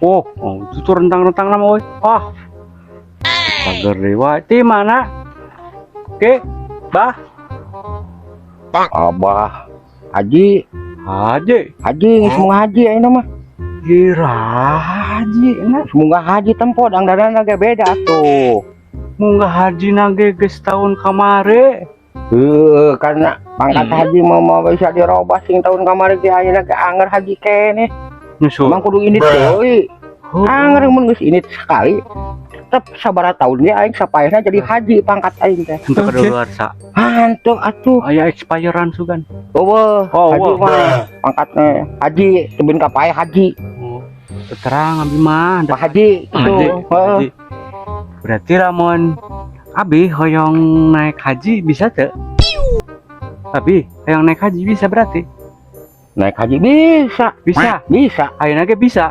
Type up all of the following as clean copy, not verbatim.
Oh, itu tuh rentang-rentang nama euy. Ah. Cager deui wae. Ti mana? Oke, Bah. Abah haji. Haji. Haji geus mau haji ayeuna mah. Gira haji na. Geus munggah haji tempo dangdanana ge beda tuh. Munggah haji na ge geus tahun kamari. Heuh, karena pangkat haji mah mau bisa dirobah sing tahun kamari ge ayeuna ge anger haji keneh. Nyusul. Emang kudu indit deui. Anger mun geus indit sekali tetep sabaraha tahun ge aing sapaehna jadi haji pangkat aing teh. Untuk kadaluarsa. Hanteu atuh. Aya expirean sugan. Eueuh, Oh, haji wah. mah pangkatnya haji tebin ka paeh haji. Oh, terang abi mah. Pak Haji gitu. Haji, Heeh. haji. Berarti lamun abi hoyong naik haji bisa teu? Abi hoyong naik haji bisa berarti? Naik haji bisa. Bisa. Bisa. Ayeuna ge bisa.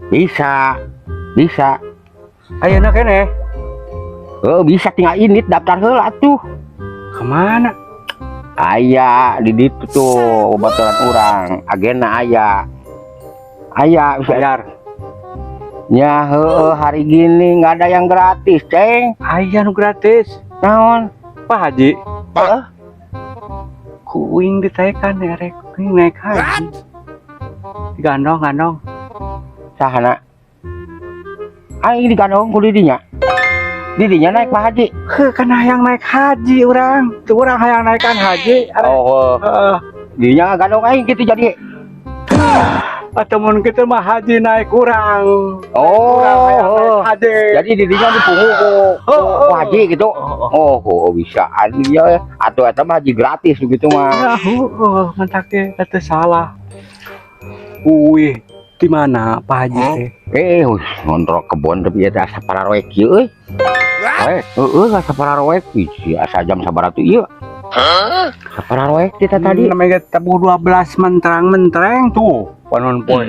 Bisa. Bisa. Ayeuna keneh. Oh, bisa tinggal indit daftar heula atuh. Kemana? Aya di ditu tuh babaturan urang, agena aya. Aya bisa. Bayar. Ya heueuh, hari gini nggak ada yang gratis, Ceng. Aya nu gratis. Naon? Pak Haji. Heeh. Ku uing ditaekan ya rek uing naik haji. Digandong gandong. Sahana? Aing digandong ku didinya. Didinya naik Pak Haji. Heuh, kan hayang naik haji urang. Tuh urang hayang naikan haji. Oh, Heeh. didinya gandong aing gitu jadi. Atau mun kitu mah haji naik urang. Oh, Urang hayang naik oh. haji. Jadi didinya dipungut ku haji gitu. Oh, Oh, bisa ya. Atau eta mah haji gratis begitu mah. Ya, oh, mantak ge teu salah. Uih, di mana Pak Haji teh? Eh, ngontrol kebon tapi eta asa pararoek ieu euy. Eh, Heeh, asa pararoek ih, asa jam sabaraha tuh ieu? Asa pararoek kita tadi. Namanya tabuh 12 menterang-mentereng tuh. Panon poe.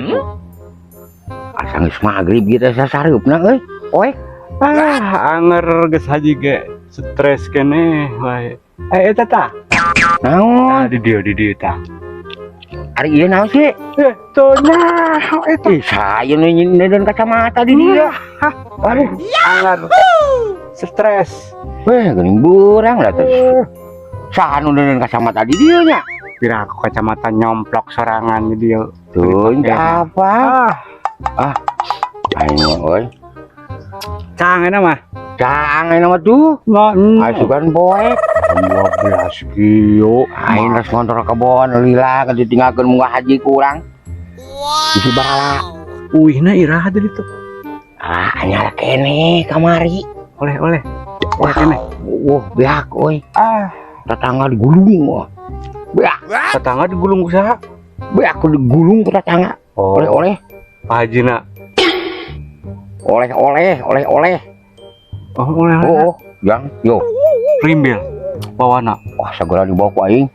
Asa geus magrib gitu asa sareupna euy. Poek. Ah, anger geus haji ge stres keneh wae. Eh, eta tah. Naon? Ah, di dieu, di dieu tah. Ari ieu naon sih? Eh, tuh nyaho eta. Ih, saya nu nyeun kacamata di dieu. Aduh, Anger stres. Weh, geuning burang lah teh. Saha nu neundeun kacamata di dieu nya? Pira aku kacamata nyomplok sorangan di dieu. Tuh, ini apa? Ah, Aing mah euy. Cang eta mah. Cang aing mah tuh. Nggak, Aing sugan poek. 12 kilo. Aing geus ngontrol kebon lila kan ditinggalkeun munggah haji ku urang. Bisi barala. Uihna iraha tadi tuh. Ah, anyar keneh kamari. Oleh-oleh. Oleh keneh. Wah, beak euy. Ah, Tetangga digulung wah. Beak, tetangga digulung ku saha? Beak digulung ku tetangga. Oh, Oleh-oleh, Pak Hajina. Oleh-oleh, oleh-oleh. Oh, oleh-oleh. Oh, yang yo. Rimbil. Bawana. Wah, segera dibawa ku aing.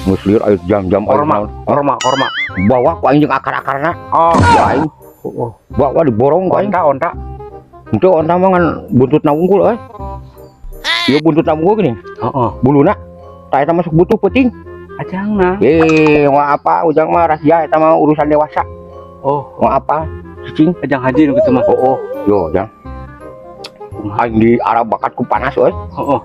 Geus lieur aing jam-jam aing Korma, naon. Korma, korma. Bawa ku aing jeung akar-akarna. Oh, Ku aing oh. bawa diborong ku aing. Onta, onta. Henteu, onta mah ngan buntutna wungkul euy. Ieu buntutna wungkul gini, Heeh. buluna. Tah eta masuk butuh peuting. Ajangna. Eh, mau apa ujang mah rahasia eta mah urusan dewasa. Oh, Mau apa? Cicing. Ajang haji nu kitu mah. Oh, yo jang. Aing di Arab bakat ku panas euy. Heeh.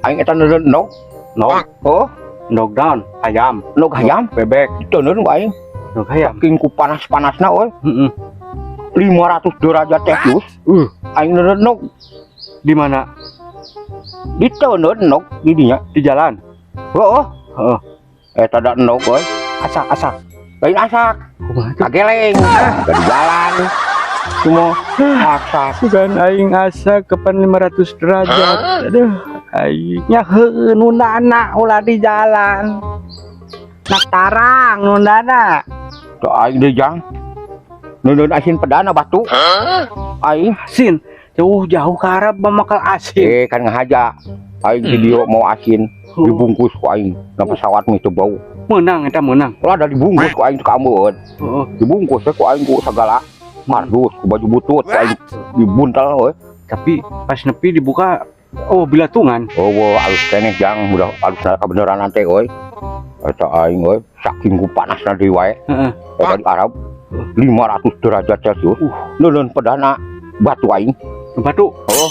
Aing eta neureun endog. Nog, Oh, endog daun, ayam, endog hayam. Bebek, Diteundeun ku aing. Endog ayam. Saking ku panas-panasna euy. Heeh. 500 derajat Celcius. Aing neureun endog. Di mana? Diteundeun endog di dinya. Di jalan. Heeh. Heeh. Eta da endog euy. Asak, asak. Lain asak, Kumaha tuh? kageleng. Di jalan. Cuma asak. Bukan aing asa kapan 500 derajat. Aduh, aingnya heueuh nundana ulah di jalan. Nak tarang nundana. Tuh aing deui jang. Neureun asin pedana batu. Aing Asin. Jauh jauh ke Arab bakal asin. Eh kan ngahaja. Aing video mau asin dibungkus ku aing. Na pesawat mah itu bau. Menang eta menang. Lah ada dibungkus ku aing teu kameun. Heeh. Dibungkus we ku aing ku segala kardus, ku baju butut ku aing dibuntel we. Tapi pas nepi dibuka, oh, bilatungan. Oh, wah, alus keneh jang, udah alus kebenaran nanti euy. Eta aing euy, saking ku panasna deui wae. Heeh. Eta di Arab. 500 derajat Celcius. Neuleun pedana batu aing. Batu. Oh,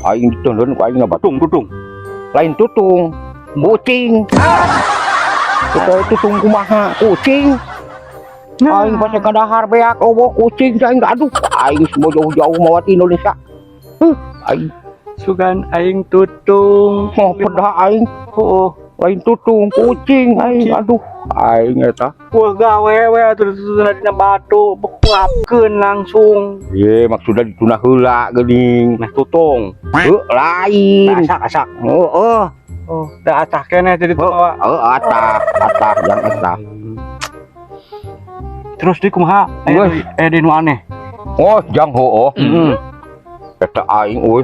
aing diteundeun ku aing na batu. Tutung, tutung. Lain tutung. Kucing. Itu tutung kumaha? Kucing. Aing pas kadahar beak euweuh kucing aing, aduh, aing semua jauh-jauh mawat Indonesia. Aing Sugan aing tutung. mau pedah aing. Oh, Lain tutung, kucing aing, aduh, aing eta. Wah, gawe we terus dina batu bekuapkeun langsung. Ye, maksudnya dituna heula geuning. Nah, tutung. Heuh, lain. Asak asak. Heeh. Oh, da atah keneh jadi Oh, bawa. oh, atah, atah yang atah. Terus di kumaha? Wes. Eh, di nu aneh. Oh, jang heueuh. Heeh. Eta aing euy.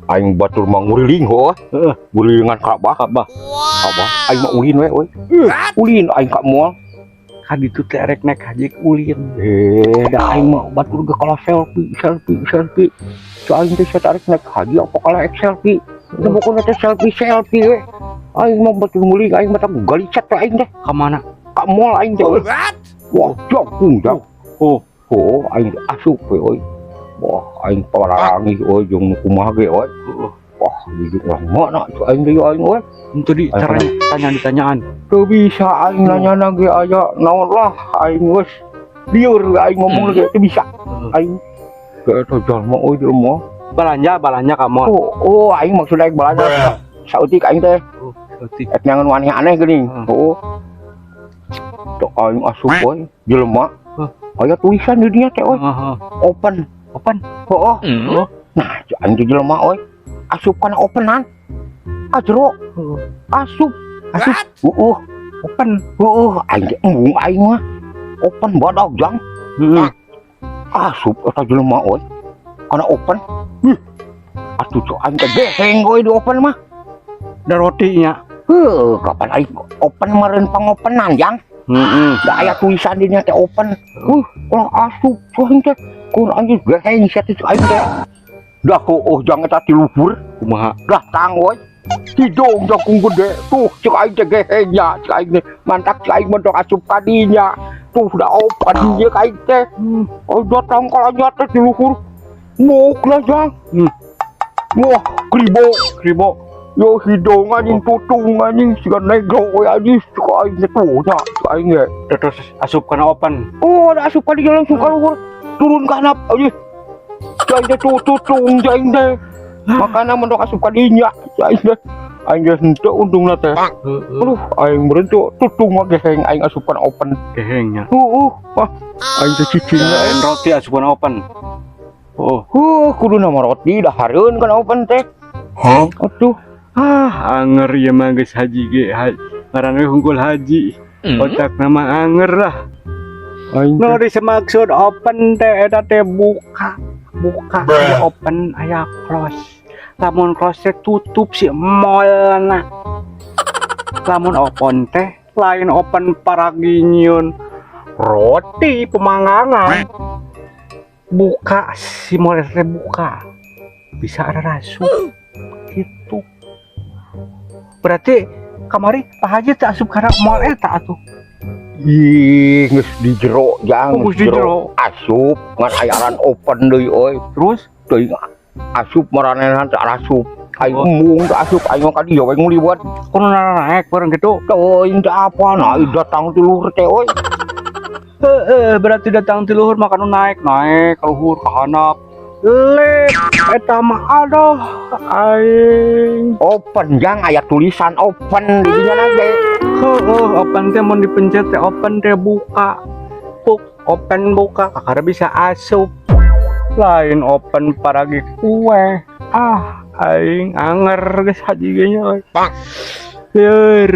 Aing batur mah nguriling heueuh. Heeh. Ngurilingan Ka'bah. Ka'bah. Ka'bah. Aing mah ulin we euy. Ulin aing ka mall. Kan ditu teh rek naik haji ulin. Eh, da aing mah batur ge kalah selfie, selfie, selfie. Cu aing teh tarik naik haji apa kalah ek selfie. Itu pokoknya teh selfie selfie we. Aing mah batur nguling, aing mah teh galicet we aing teh. Ka mana? Ka mall aing teh euy. Wah, jauh jauh. Oh, Oh, aing teh asup we euy. Wah, aing pawarangih euy jeung nu kumaha ge euy. Heeh. Wah, di urang mana cu aing deui aing euy. Itu di Aing caranya tanya ditanyaan. Teu bisa aing nanya ge aya naon lah aing geus lieur aing ngomong ge teu bisa aing. Ge eta jalma euy jelema. Balanja, balanja ka mall. Oh, aing maksudna aing balanja. Saeutik aing teh Oh, saeutik. ek nyangan nu aneh-aneh geuning. Oh. Tok aing asup euy jelema. Aya tulisan di dinya teh euy. Heeh. Open. Open. Heeh. Oh. Nah, aing teh jelema euy. Asup kana openan. Ka jero Heeh. asup. Asup. Heeh. Open. Heeh, aing teh embung aing mah. Open badag jang. Heeh. Asup eta jelema euy. Kana open. Ih. Atuh cok aing teh geheng euy di open mah. Da rotinya. Heuh, kapan aing open meureun pangopenan jang. Heeh. Da aya tulisan di dinya teh open. Ulah asup cok aing teh. Kun anjing geheng sia teh cok aing teh. Dah heueuh jang eta ti luhur. Kumaha? Datang euy. Hidung jangkung gede. Tuh cek aing teh geheng nya, cek aing teh. Mantak cek aing mah asup ka dinya. Tuh da open ieu ka aing teh. Oh, datang kalanya teh di luhur. Muk lah jang. Wah, kribo. Kribo. Yo hidung anjing tutung anjing siga negro we anjing cek aing teh tuh nya cek aing ge. Terus asup kana open. Oh, ada asup ka dinya langsung ka luhur. Turun ka handap anjing. Cek aing teh tuh tutung cek aing teh. Makana mun asup ka dinya cek aing teh. Aing geus henteu untungna teh. Heeh. Aduh, aing meureun tuh tutung mah geheng aing asup kana open. Gehengnya. Heeh, ah, aing teh cicing Lain roti asup kana open. Oh. Huh, kudu nama roti dahareun kana open teh. Huh? Atuh. Ah, anger ya mah geus haji ge. Ngaran we hungkul haji. Otak nama anger lah. Aing Nu teh dimaksud open teh eta teh buka. Buka aya open aya close. Lamun close teh tutup si mallna. Lamun open teh lain open paragi nyieun roti pemanggangan. Buka si mall teh buka. Bisa ada rasup gitu. Berarti kamari Pak Haji teh asup kana mall eta atuh. Ih, geus di jero jang. Oh, geus di jero. Asup ngan ayaran open deui euy. Terus Teuing asup maranehan teh asup. Aing Oh. embung teh asup aing mah ka dieu we nguliwat. Kudu naik bareng gitu. Teuing teh apa nah datang ti luhur teh euy. Heeh, berarti datang ti luhur maka nu naik naik ke luhur ke handap. Lep eta mah aduh aing. Open jang aya tulisan open di dinya ge. Heeh, open teh mun dipencet teh open teh buka. Puk open buka kakara bisa asup. Lain open paragi kue. Ah, aing anger geus haji ge nya. Lieur.